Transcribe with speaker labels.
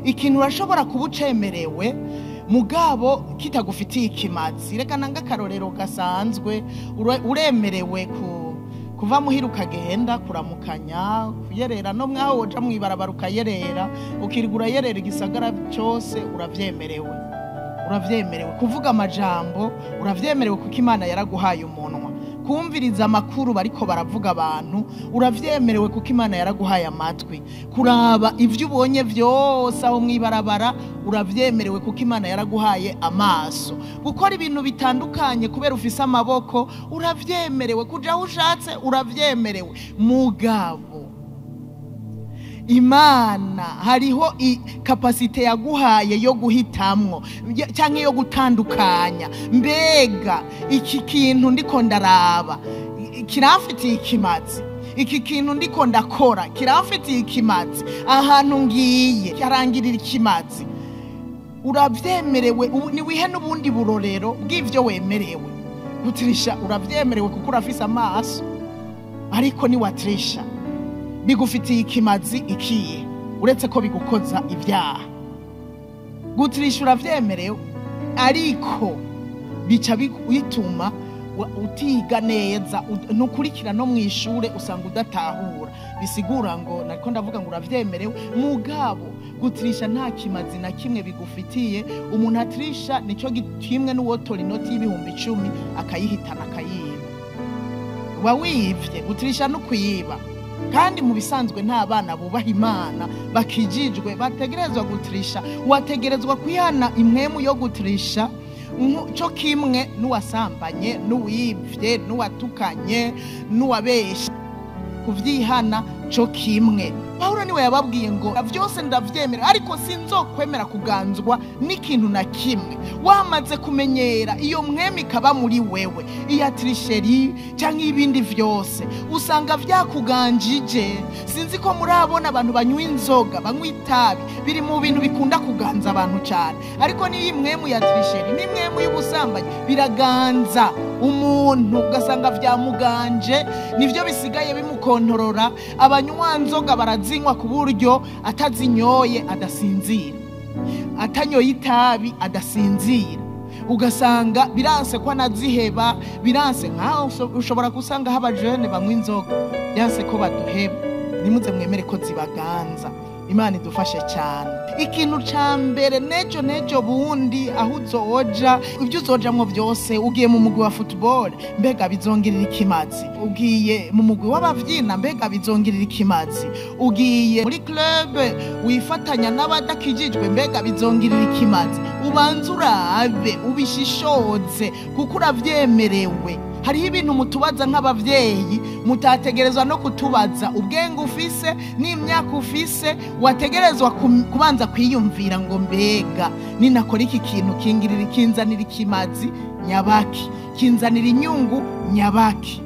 Speaker 1: Ikintu urashobora kuba ucemerewe mugabo kitagufitiye ikimazi. Reka nanga akarorero gasanzwe. Uremerewe kuva muhira ukagenda kuramukanya, kuyerera, no mwaho woja mwibarabara ukayerera, ukirigura urayerera igisagara cyose, uravyemerewe. Uravyemerewe kuvuga amajambo, uravyemerewe kuko Imana yaraguhaye umunwa. Kumviriza amakuru bariko baravuga abantu, uravyemerewe kuko Imana yaraguhaye amatwi. Kuraba ivyo ubonye vyose aho mwibarabara, uravyemerewe kuko Imana yaraguhaye amaso. Gukora ibintu bitandukanye kubera ufise amaboko, uravyemerewe. Kuja aho ushatse, uravyemerewe. Mugabo Imana hariho capacité yaguhaye yo guhitamwo canke yo gutandukanya. Mbega iki kintu ndiko ndaraba kiramfitiye ikimazi? Iki kintu ndiko ndakora kiramfitiye ikimazi? Ahantu ngiye kirangirira ikimazi? Uravyemerewe. Niwihe n'ubundi burorero bw'ivyo wemerewe. Gutirisha uravyemerewe kuko urafise amaso, ariko niwatirisha bigufitiye ikimazi ikiye, uretse ko bigukoza ibyaha? Gutirisha uravyemerewe, ariko bica bituma utiga neza, ntukurikira no mwishure, usanga udatahura. Bisigura ngo nariko ndavuga ngo uravyemerewe, mugabo gutirisha nta kimazi na kimwe bigufitiye. Umuntu atirisha nico kimwe n'uwotora inoti y'10,000 akayihitana, akayiba, uba wivye. Gutirisha no kuyiba. Kandi mu bisanzwe nta bana bubaha Imana bakijijwe bategerezwa gutirisha. Wategerezwa kwihana impwemu yo gutirisha cyo kimwe n'uwasambanye, n'uwivye, n'uwatukanye, n'uwabeshe, kuvyihana cyo kimwe. Pawulo niwe yababwiye ngo vyose ndavyemera, ariko sinzokwemera kuganzwa n'ikintu na kimwe. Wamaze kumenyera iyo mwemi ikaba muri wewe, iya tricherie canke ibindi vyose usanga vyakuganjije. Sinzi ko murabona abantu banywa inzoga, banywa itabi, biri mu bintu bikunda kuganza abantu cyane. Ariko niyo imwemu ya tricherie n'imwemu y'ubusambanyi biraganza umuntu, ugasanga vyamuganje, nivyo bisigaye bimukontorora. Abanywa nzoga barazinywa ku buryo atazinyoye adasinzira, atanyoye itabi adasinzira, ugasanga biranse ko anaziheba, biranse. Nkaho ushobora gusanga haba jene banywa inzoga, byanse ko baduheba. Nimuze mwemere ko zibaganza. Imana idufashe cyane. Ikintu ca mbere, nejo nejo bundi aho uzoja, ibyo uzojamwo byose, ugiye mu mugwi wa football, mbega bizongerera ikimazi? Ugiye mu mugwi w'abavyina, mbega bizongerera ikimazi? Ugiye muri club wifatanya n'abadakijijwe, mbega bizongerera ikimazi? Ubanze urabe, ubishishoze, kuko uravyemerewe. Hariho ibintu mutubaza nk'abavyeyi mutategerezwa no kutubaza. Ubwenge ufise n'imyaka ufise, wategerezwa kubanza kwiyumvira ngo mbega ninakora iki kintu kingirira, kinzanira ikimazi nyabaki, kinzanira inyungu nyabaki?